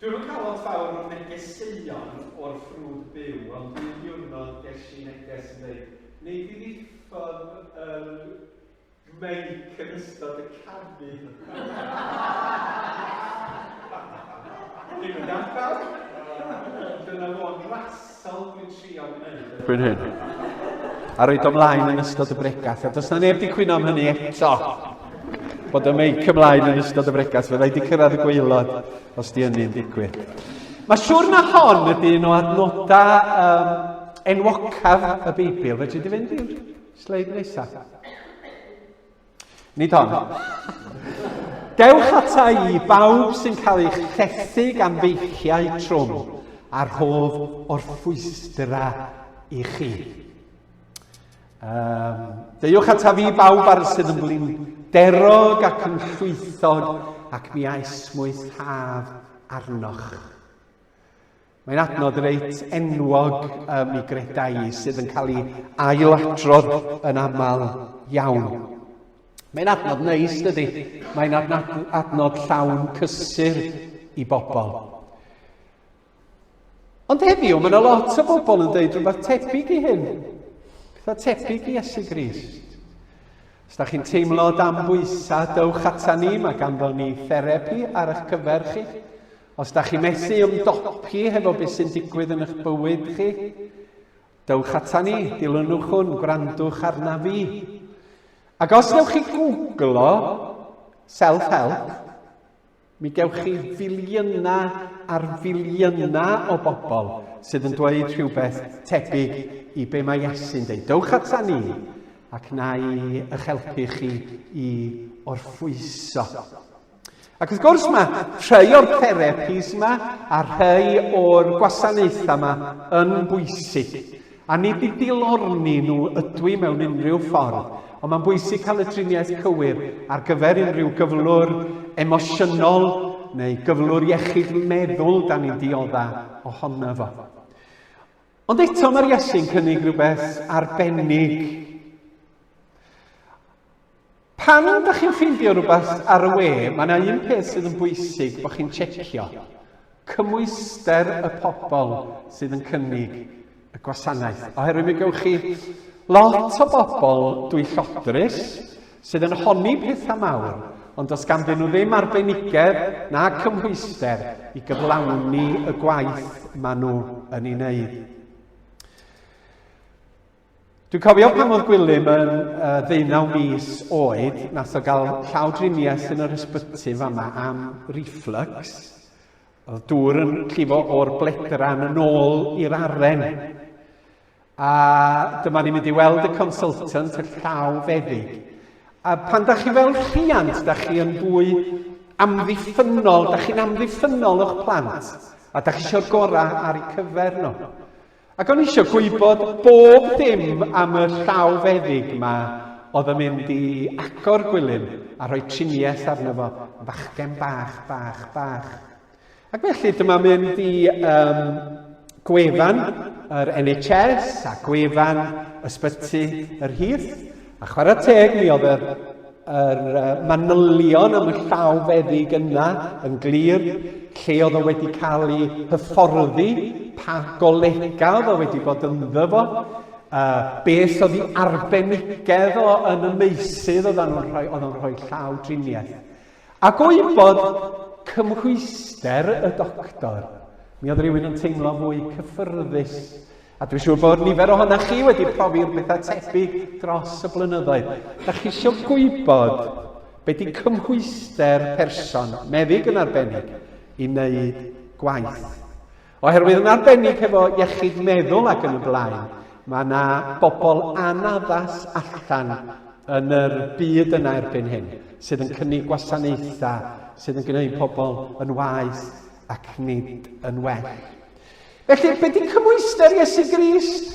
Dwi'm yn cael lot fawr o negeseuon o'r ffrwd byw, ond un diwrnod ges i neges yn dweud, nei di ddiffodd yr meic yn ystod y canu. Ddim yn gadael. Dyna fo'n rasol dwi'n trio gwneud. Erbyn hyn. A roed o mlaen yn ystod y bregath. A does na neb di cwyno am hynny eto. Bod y meic ymlaen yn ystod y bregath. Fydda i di cyrraedd y gwaelod os di hynny'n digwydd. Mae siwr na hon ydy un o adnodau um, enwocaf y Beibl. Fedri di fynd i'r sleid nesaf? Nid hon. Dewch ata i bawb sy'n cael eich llethu gan feichiau trwm a rhof orffwystra i chi. Um, deuwch ata fi bawb ar sydd yn blinderog ac yn llwythog ac mi a esmwythaf arnoch. Mae'n adnod reit enwog um, i greda i sydd yn cael ei ailadrodd yn aml iawn. Mae'n adnod neis, dydy? Mae'n adnod llawn cysur i bobl. Ond heddiw, mae yna lot o bobl yn dweud rhywbeth tebyg i hyn. Pethau tebyg i Iesu Grist. Os da chi'n teimlo dan bwysau, dewch ata ni, mae ganddo ni therapi ar eich cyfer chi. Os da chi methu ymdopi hefo beth sy'n digwydd yn eich bywyd chi, dewch ata ni, dilynwch hwn, gwrandwch arna fi. Ac os newch chi googlo self-help, Mi gewch chi filiynau ar filiynau o bobl sydd yn dweud rhywbeth tebyg i be mae Iesu'n dweud. Dewch ata ni ac na i eich helpu chi i orffwyso. Ac wrth gwrs mae rhai o'r therapis yma a rhai o'r gwasanaethau yma yn bwysig. A nid i dilorni nhw ydw i mewn unrhyw ffordd, ond mae'n bwysig cael y driniaeth cywir ar gyfer unrhyw gyflwr emosiynol neu gyflwr iechyd meddwl da ni'n diodda ohono fo. Ond eto mae'r Iesu'n cynnig rhywbeth arbennig. Pan da chi'n ffeindio rhywbeth ar y we, mae yna un peth sydd yn bwysig bod chi'n checio. Cymwyster y pobl sydd yn cynnig y gwasanaeth. Oherwydd mi gewch chi lot o bobl dwyllodrus sydd yn honni pethau mawr, ond does ganddyn nhw ddim arbenigedd na cymhwyster i gyflawni y gwaith maen nhw yn ei wneud. Dwi'n cofio pan oedd Gwilym yn uh, ddeunaw mis oed, nath o gael llawdriniaeth yn yr ysbyty fama am reflux. Oedd dŵr yn llifo o'r bledran yn ôl i'r aren. A dyma ni'n mynd i weld y consultant, y llaw feddyg. A pan da chi fel rhiant, da chi yn fwy amddiffynnol, da chi'n amddiffynnol o'ch plant, a da chi eisiau'r gorau ar eu cyfer nhw. Ac o'n i eisiau gwybod bob dim am y llaw feddyg ma oedd yn mynd i agor Gwilym a rhoi triniaeth arno fo, fachgen bach, bach, bach. Ac felly dyma mynd i um, gwefan yr NHS a gwefan ysbyty yr Heath. A chwarae teg, mi oedd yr yr manylion am y llaw feddyg yna yn glir, lle oedd o wedi cael ei hyfforddi, pa golegau oedd o wedi bod ynddo fo, uh, beth oedd ei arbenigedd o yn y meysydd oedd nhw'n rhoi, oedd nhw'n rhoi llaw driniaeth. A gwybod cymhwyster y doctor, mi oedd rhywun yn teimlo fwy cyffyrddus. A dwi'n siŵr bod nifer ohonoch chi wedi profi'r pethau tebyg dros y blynyddoedd. Da chi eisiau gwybod be di cymhwyster person, meddyg yn arbennig, i wneud gwaith. Oherwydd yn arbennig hefo iechyd meddwl ac yn y blaen, mae yna bobl anaddas allan yn yr byd yna erbyn hyn, sydd yn cynnig gwasanaethau sydd yn gwneud pobl yn waeth ac nid yn well. Felly, be di cymhwyster Iesu Grist?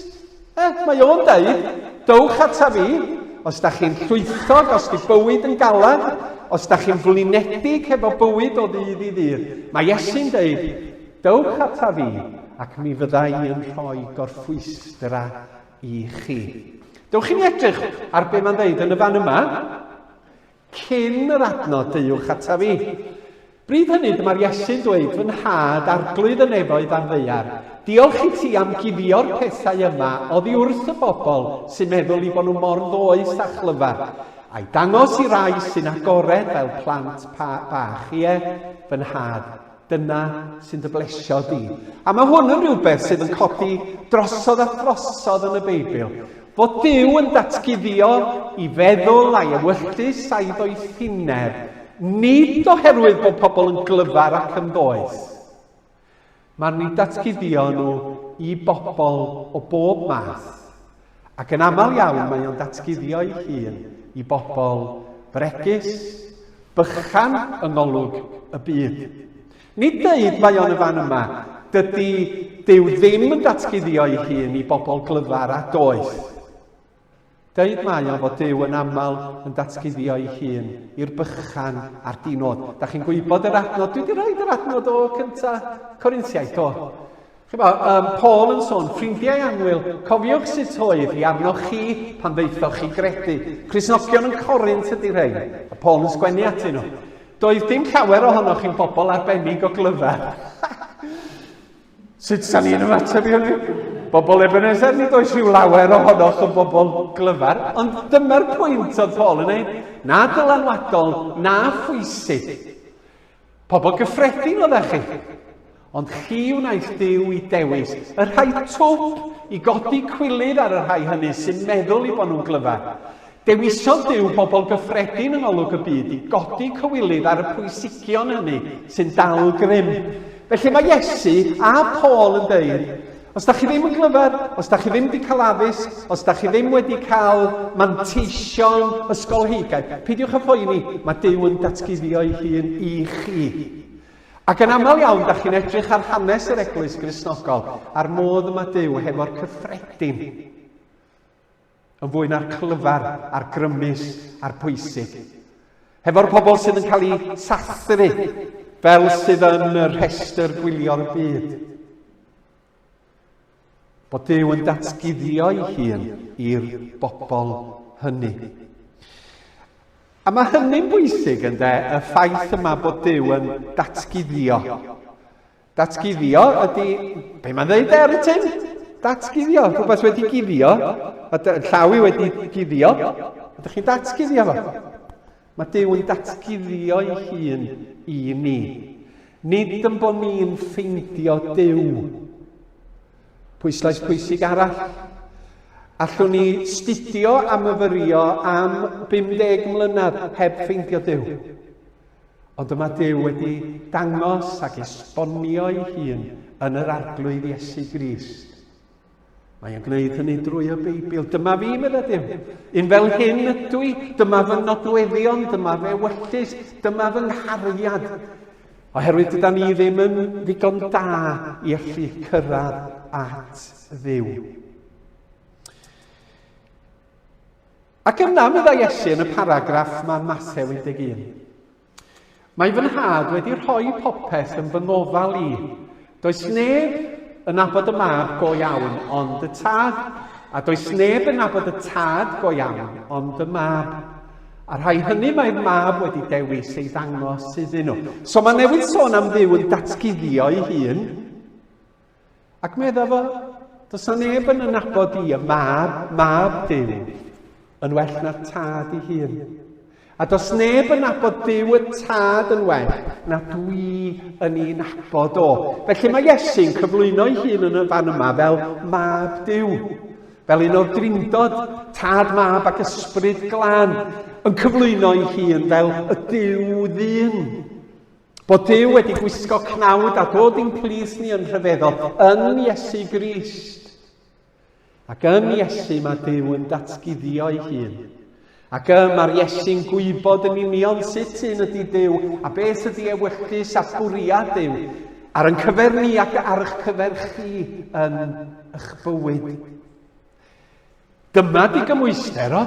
Eh, mae o'n deud, dowch ata fi, os da chi'n llwythog, os di bywyd yn galad, os da chi'n flinedig hefo bywyd o ddydd i ddydd. Mae Iesu'n deud, dowch ata fi, ac mi fydda i yn rhoi gorffwystra i chi. Dewch i ni edrych ar be mae'n ddeud yn y fan yma. Cyn yr adnod deuwch ata fi. Bryd hynny, dyma'r Iesu'n dweud, Fy nhad, arglwydd y nefoedd a'r ddaear, diolch i ti am guddio'r pethau yma oddi wrth y bobl sy'n meddwl eu bod nhw mor ddoeth a chlyfar, a'i dangos i rai sy'n agored fel plant pa bach. Ie, fy nhad, dyna sy'n dy blesio di. A mae hwn yn rhywbeth sydd yn codi drosodd a throsodd yn y Beibl. Fod Duw yn datguddio i feddwl a'i ewyllys a'i ddoethineb, nid oherwydd bod pobl yn glyfar ac yn ddoeth. Mae'n eu datguddio nhw i bobl o bob math, ac yn aml iawn mae o'n datguddio ei hun i bobl fregus, bychan yng ngolwg y byd. Nid deud mae o'n y fan yma, dydy Duw ddim yn datguddio'i hun i bobl glyfar a doeth. Deud mae o fod Duw yn aml yn datguddio'i hun i'r bychan a'r dinod. Da chi'n gwybod yr adnod, dwi wedi rhoi yr adnod o cynta Corinthiaid, do. Chyba, um, Paul yn sôn, ffrindiau annwyl, cofiwch sut oedd hi arnoch chi pan ddeithoch chi gredu. Cristnogion yn Corinth ydy rhain, a Paul yn sgwennu atyn nhw. Doedd dim llawer ohonoch chi'n bobl arbennig o glyfar. Sut sa'n ni'n ymateb i hynny? Bobl Ebenezer, nid oes rhyw lawer ohonoch yn bobl glyfar, ond dyma'r pwynt oedd Paul yn ei, na dylanwadol, na phwysig. Pobl gyffredin oeddech chi. Ond chi wnaeth Duw i dewis, y rhai twp i godi cwilydd ar y rhai hynny sy'n meddwl eu bod nhw'n glyfar. Dewisodd Duw bobl gyffredin yng ngolwg y byd i godi cywilydd ar y pwysigion hynny sy'n dal grym. Felly mae Iesu a Paul yn deud, os da chi ddim yn glyfar, os da chi ddim wedi cael addysg, os da chi ddim wedi cael manteision ysgolheigaidd, peidiwch â phoeni, mae Duw yn datguddio'i hun i chi. Ac yn aml iawn, da chi'n edrych ar hanes yr Eglwys Gristnogol a'r modd y mae Duw hefo'r cyffredin. Yn fwy na'r clyfar a'r grymus a'r pwysig. Hefo'r pobl sydd yn cael eu sathru fel sydd yn y rhestr gwylio'r byd. Bod Duw yn datguddio ei hun i'r bobl hynny. A mae hynny'n bwysig, ynde, y ffaith yma bod Duw yn datguddio. Datguddio ydy, be mae'n dweud ar y tin? Datguddio, rhywbeth wedi guddio, a llaw i wedi guddio, a ydych chi'n datguddio fo. Mae Duw yn datguddio ei hun i ni. Nid yn bod ni'n ffeindio Duw. Pwyslais pwysig arall. Allwn ni studio a myfyrio am 50 mlynedd heb ffeindio Duw. Ond y mae Duw wedi dangos ac esbonio ei hun yn yr Arglwydd Iesu Grist. Mae o'n gwneud hynny drwy y Beibl. Dyma fi, meddai Duw. Un fel hyn ydw i, dyma fy nodweddion, dyma fy ewyllys, dyma fy nghariad. Oherwydd dyda ni ddim yn ddigon da i allu cyrraedd at Dduw. Ac yna, meddai Iesu yn y paragraff mae Mathew 11, Mae fy nhad wedi rhoi popeth yn fy ngofal i. Does neb yn nabod y mab go iawn ond y tad, a does neb yn nabod y tad go iawn ond y mab. A rhai hynny mae'r mab wedi dewis ei ddangos iddyn nhw. So mae newydd sôn am Dduw yn datguddio ei hun, Ac medda fo, does na neb yn ynabod i, y mab, mab Duw, yn well na'r tad ei hun. A does neb yn nabod Duw y tad yn well na dwi yn ei nabod o. Felly mae Iesu'n cyflwyno ei hun yn y fan yma fel mab Duw, fel un o'r drindod, tad, mab ac ysbryd glân, yn cyflwyno ei hun fel y Duw ddyn. Bod Duw wedi gwisgo cnawd a dod i'n plith ni yn rhyfeddol yn Iesu Grist. Ac yn Iesu mae Duw yn datguddio ei hun. Ac y mae'r Iesu'n gwybod yn union sut un ydy Duw a beth ydy ewyllys a bwriad Duw ar yn cyfer ni ac ar eich cyfer chi yn eich bywyd. Dyma di gymwyster o.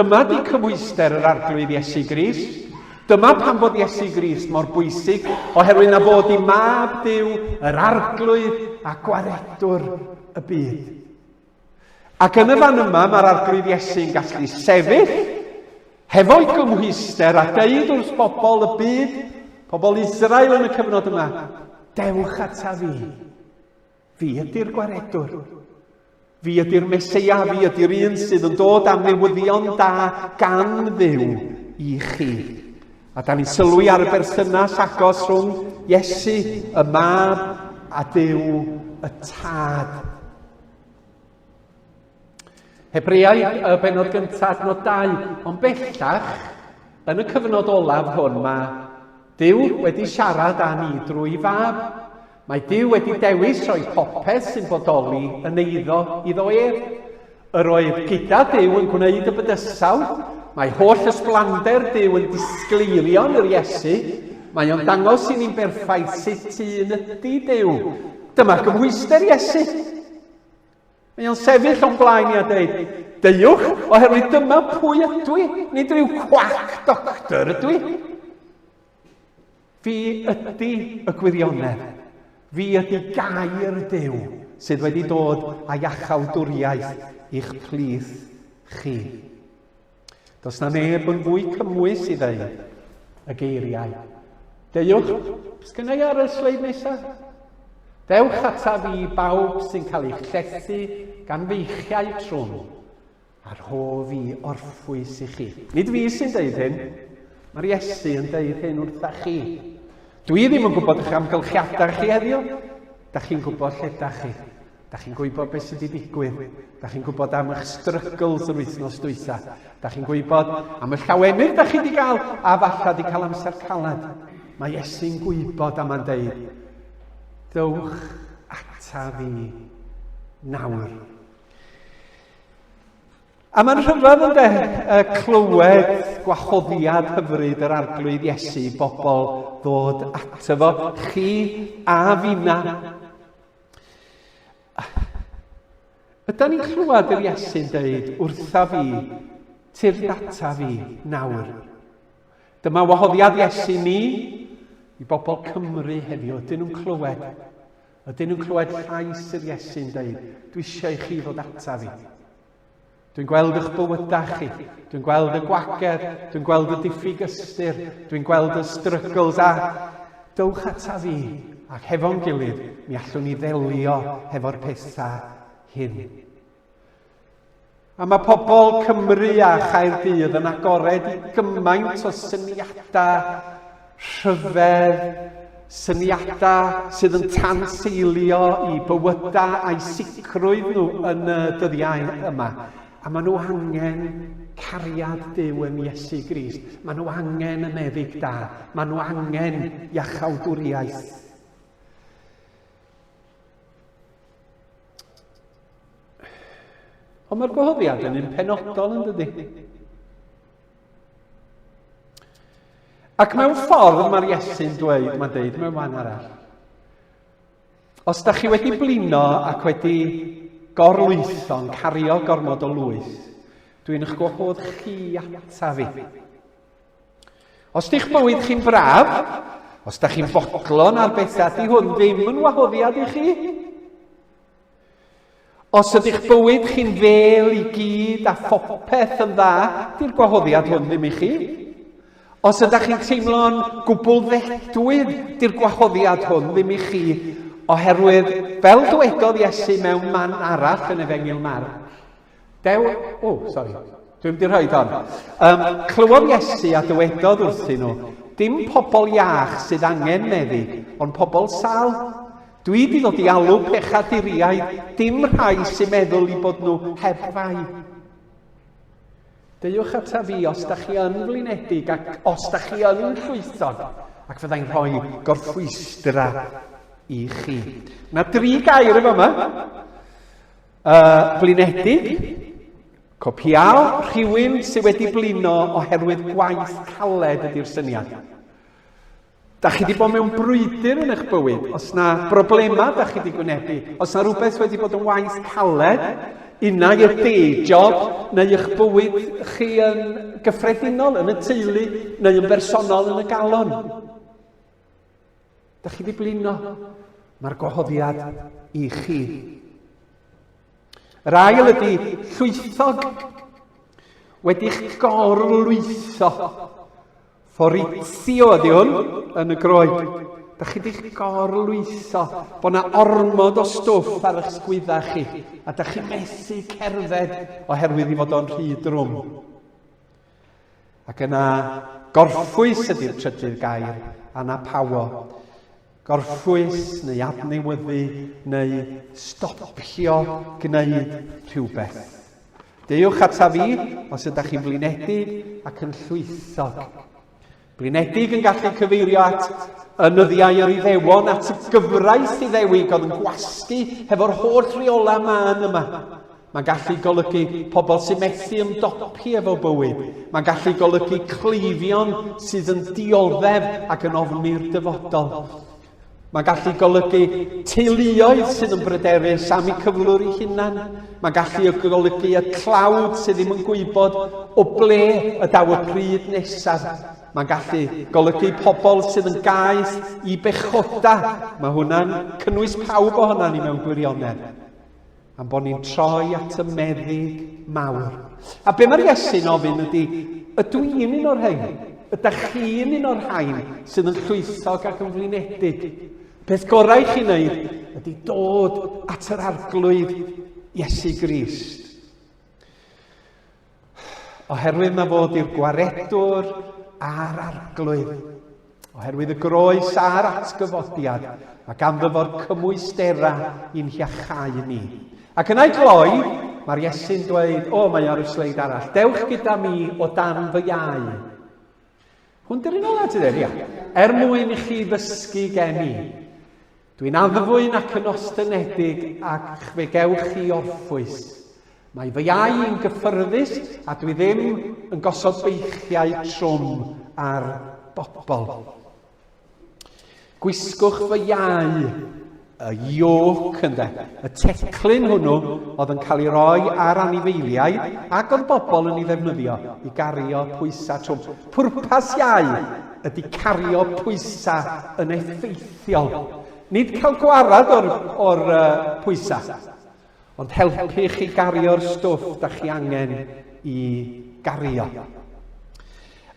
Dyma di cymwyster yr Arglwydd Iesu Grist. Dyma pam bod Iesu Grist mor bwysig, oherwydd na fod i mab Duw, yr Arglwydd a gwaredwr y byd. Ac yn y fan yma mae'r Arglwydd Iesu'n gallu sefyll hefo'i gymhwyster a deud wrth bobl y byd. Pobl Israel yn y cyfnod yma, dewch ata fi. Fi ydy'r gwaredwr. Fi ydy'r Meseia, fi ydy'r un sydd yn dod am newyddion da gan Dduw i chi. A da ni'n sylwi ar y berthynas agos rhwng Iesu, y Mab, a Duw, y Tad. Hebreaid y benod gyntaf, adnod 2, ond bellach, yn y cyfnod olaf hwn, mae Duw wedi siarad â ni drwy fab. Mae Duw wedi dewis rhoi popeth sy'n bodoli yn eiddo iddo ef. Yr oedd gyda Duw yn gwneud y bydysawd, mae holl ysblander Duw yn disgleirio yn yr Iesu, mae o'n dangos i ni'n berffaith sut un ydy Duw. Dyma gymhwyster Iesu. Mae o'n sefyll o'n blaen i a dweud, deuwch, oherwydd dyma pwy ydw i, nid rhyw quack doctor ydw i. Fi ydy y gwirionedd. Fi ydy gair Duw sydd wedi dod â iachawdwriaeth i'ch plith chi. Does na neb yn fwy cymwys i ddeud y geiriau. Deuwch, sgynna i ar y sleid nesaf? Dewch ataf fi bawb sy'n cael eich llethu gan feichiau trwm, a rho fi orffwys i chi. Nid fi sy'n deud hyn, mae'r Iesu yn deud hyn wrtha chi. Dwi ddim yn gwybod eich amgylchiadau chi heddiw. Da chi'n gwybod lle da chi. Da chi'n gwybod beth sydd wedi digwydd. Da chi'n gwybod am eich struggles yr wythnos dwytha. Da chi'n gwybod am y llawenydd da chi wedi gael a falle wedi cael amser caled. Mae Iesu'n gwybod a mae'n deud, dewch ata fi nawr. A mae'n rhyfedd ynde, clywed gwahoddiad hyfryd yr Arglwydd Iesu i bobl ddod ato fo, chi a finna. Ydan ni'n clywed yr Iesu'n deud wrtha fi, tyrd ata fi nawr. Dyma wahoddiad Iesu ni i bobl Cymru heddiw. Ydyn nhw'n clywed? Ydyn nhw'n clywed llais yr Iesu'n deud, dwi eisiau i chi ddod ata fi. Dwi'n gweld eich bywydau chi. Dwi'n gweld y gwagedd, dwi'n gweld y diffyg ystyr, dwi'n gweld y struggles a dowch ata fi ac hefo'n gilydd mi allwn ni ddelio hefo'r pethau hyn. A mae pobl Cymru a Chaerdydd yn agored i gymaint o syniadau rhyfedd, syniadau sydd yn tanseilio i bywydau a'i sicrwydd nhw yn y dyddiau yma. A maen nhw angen cariad Duw yn Iesu Grist. Maen nhw angen y meddyg da. Maen nhw angen iachawdwriaeth. Ond mae'r gwahoddiad yn un penodol yn dydy. Ac mewn ffordd mae'r Iesu'n dweud, mae'n dweud mewn man arall, os da chi wedi blino ac wedi gorlwytho, yn cario gormod o lwyth, dwi'n eich gwahodd chi ata fi. Os di'ch bywyd chi'n braf, os da chi'n fodlon ar bethau, di hwn ddim yn wahoddiad i chi. Os ydych bywyd chi'n fel i gyd a phopeth yn dda, di'r gwahoddiad hwn ddim i chi. Os ydych chi'n teimlo'n gwbl ddedwydd, di'r gwahoddiad hwn ddim i chi, oherwydd, fel dwedodd Iesu mewn man arall yn Efengyl Marc, Dew... O, oh, sori. Dwi'n mynd i rhoi hon. Um, clywodd Iesu a dywedodd wrthyn nhw, dim pobl iach sydd angen meddyg, ond pobl sal. Dwi wedi dod i alw pechaduriaid, dim rhai sy'n meddwl i bod nhw heb fai. Deuwch ata fi os da chi yn flinedig ac os da chi yn llwythog, ac fyddai'n rhoi gorffwystra i chi. Mae dri gair efo yma. Uh, blinedig, copiao, rhywun sydd wedi blino oherwydd gwaith caled ydy'r syniad. Da chi wedi bod mewn brwydr yn eich bywyd, os na broblemau da chi wedi gwynebu, os na rhywbeth wedi bod yn waith caled, unai eich day job neu eich bywyd chi yn gyffredinol, yn y teulu neu yn bersonol yn y galon. Da chi wedi blino? Mae'r gwahoddiad i chi. Yr ail ydy llwythog. Wedi'ch gorlwytho. Fforitio ydy hwn yn y Groeg. Da chi wedi'ch gorlwytho bod na ormod o stwff ar eich sgwydda chi a da chi methu cerdded oherwydd i fod o'n rhy drwm. Ac yna gorffwys ydy'r trydydd gair, anapawo. Gorffwys neu adnewyddu neu stopio gwneud rhywbeth. Deuwch ata fi os ydych chi'n flinedig ac yn llwythog. Blinedig yn gallu cyfeirio at y nyddiau yr Iddewon, at y gyfraith Iddewig oedd yn gwasgu hefo'r holl reolau mân yma. Mae'n gallu golygu pobl sy'n methu ymdopi efo bywyd. Mae'n gallu golygu cleifion sydd yn dioddef ac yn ofni'r dyfodol. Mae'n gallu golygu teuluoedd sydd yn bryderus am eu cyflwr eu hunan. Mae'n gallu golygu y tlawd sydd ddim yn gwybod o ble y daw y pryd nesaf. Mae'n gallu golygu pobl sydd yn gaeth i bechoda. Mae hwnna'n cynnwys pawb ohonan ni mewn gwirionedd. Am bod ni'n troi at y meddyg mawr. A be mae'r Iesu'n ofyn ydy, ydw i'n un o'r rhain? Ydych chi'n un o'r rhain sydd yn llwythog ac yn flinedig? Peth gorau i chi wneud ydy dod at yr Arglwydd Iesu Grist. Oherwydd na fod i'r gwaredwr a'r arglwydd. Oherwydd y groes a'r atgyfodiad, mae ganddo fo'r cymwysterau i'n hiachau ni. Ac yna i gloi, mae'r Iesu'n dweud, o, mae ar y sleid arall, dewch gyda mi o dan fy iau. Hwn dy'r un ola, ti dweud, ia. Er mwyn i chi ddysgu gen i. Dwi'n addfwyn ac yn ostynedig ac fe gewch chi orffwys. Mae fy iau i'n gyffyrddus a dwi ddim yn gosod beichiau trwm ar bobl. Gwisgwch fy iau, y ioc ynde, y teclyn hwnnw oedd yn cael ei roi ar anifeiliaid ac oedd bobl yn ei ddefnyddio i gario pwysau trwm. Pwrpas iau ydy cario pwysau yn effeithiol. Nid cael gwarad o'r, or, uh, pwysau, ond helpu chi gario'r stwff da chi angen i gario.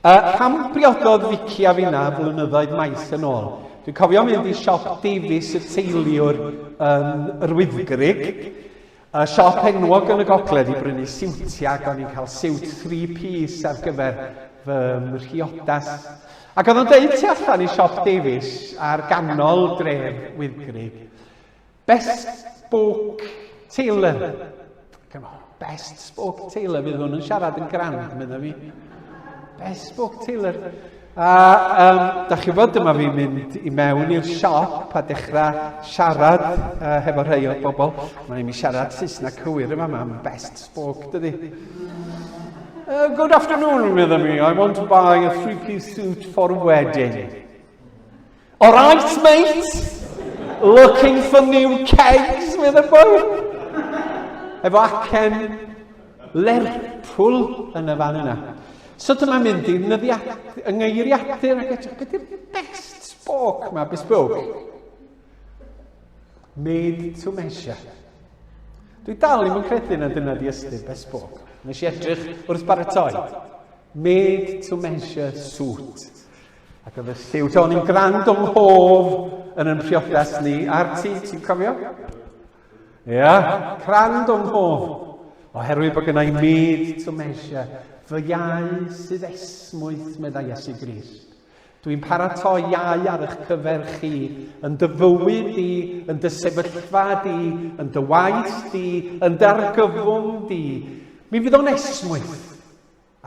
Uh, pam briododd Vicky a finna flynyddoedd maith yn ôl? Dwi'n cofio mynd i siop Davies y teiliwr yn yr Wyddgrug, y siop enwog yn y gogledd i brynu siwtiau ac o'n i'n cael siwt three-piece ar gyfer fy mhriodas. Ac oedd o'n deud tu allan i siop Davies ar ganol dref Wyddgrug, Bespoke Tailor. Come on, Best Spoke Tailor, fydd hwn yn siarad yn grand, meddai fi. Bespoke Tailor. A um, da chi fod, dyma fi'n mynd i mewn i'r siop a dechrau siarad uh, hefo rhai o'r bobl. Mae'n i mi siarad Saesneg cywir yma, mae'n best spoke, dydy. Uh, good afternoon, meddai mi. I want to buy a three-piece suit for a wedding. All right, mate. Looking for new kegs, with a boi. Efo acen Lerpwl yn y fan yna. So dyma mynd i nyddiad, yng ngeiriadur ac edrych, beth yw'r best spoke ma, bespoke? Made to measure. Dwi dal ddim yn credu na dyna di ystyr bespoke. Nes i edrych wrth baratoi. Made to measure suit. Ac oedd y siwt, o'n i'n grand o'n nghof yn yn priodas ni, a'r ti, ti'n cofio? Ia, yeah, crand o'n nghof. Oherwydd bod gennau made to measure, fy iau sydd esmwyth, meddai Iesu Grist. Dwi'n paratoi iau ar eich cyfer chi, yn dy fywyd di, yn dy sefyllfa di, yn dy waith di, yn dy argyfwng di. Mi fydd o'n esmwyth.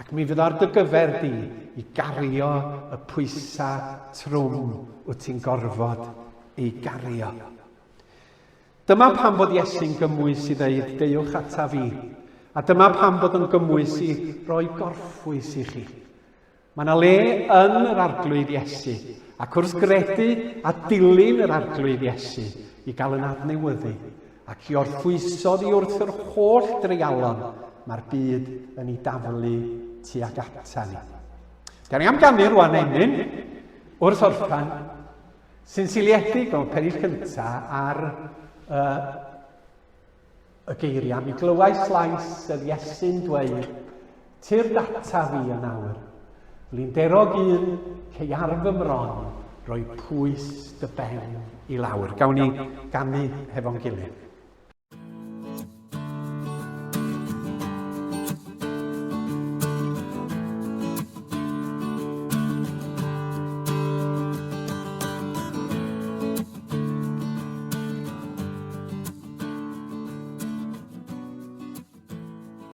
Ac mi fydd ar dy gyfer di i gario y pwysau trwm wyt ti'n gorfod ei gario. Dyma pam bod Iesu'n gymwys i ddeud, deuwch ata fi. A dyma pam bod yn gymwys i roi gorffwys i chi. Mae yna le yn yr Arglwydd Iesu, ac wrth gredu a dilyn yr Arglwydd Iesu i gael yn adnewyddu, Ac i orffwyso oddi wrth yr holl dreialon mae'r byd yn ei daflu tuag ata ni. Da ni am ganu rwan emyn wrth orffan sy'n seiliedig mewn pennill cyntaf ar uh, y geiriau. Mi glywais lais yr Iesu'n dweud, Tyrd ata fi yn awr. Flinderog un, cei ar fy mron, roi pwys dy ben i lawr. Gawn ni ganu hefo'n gilydd.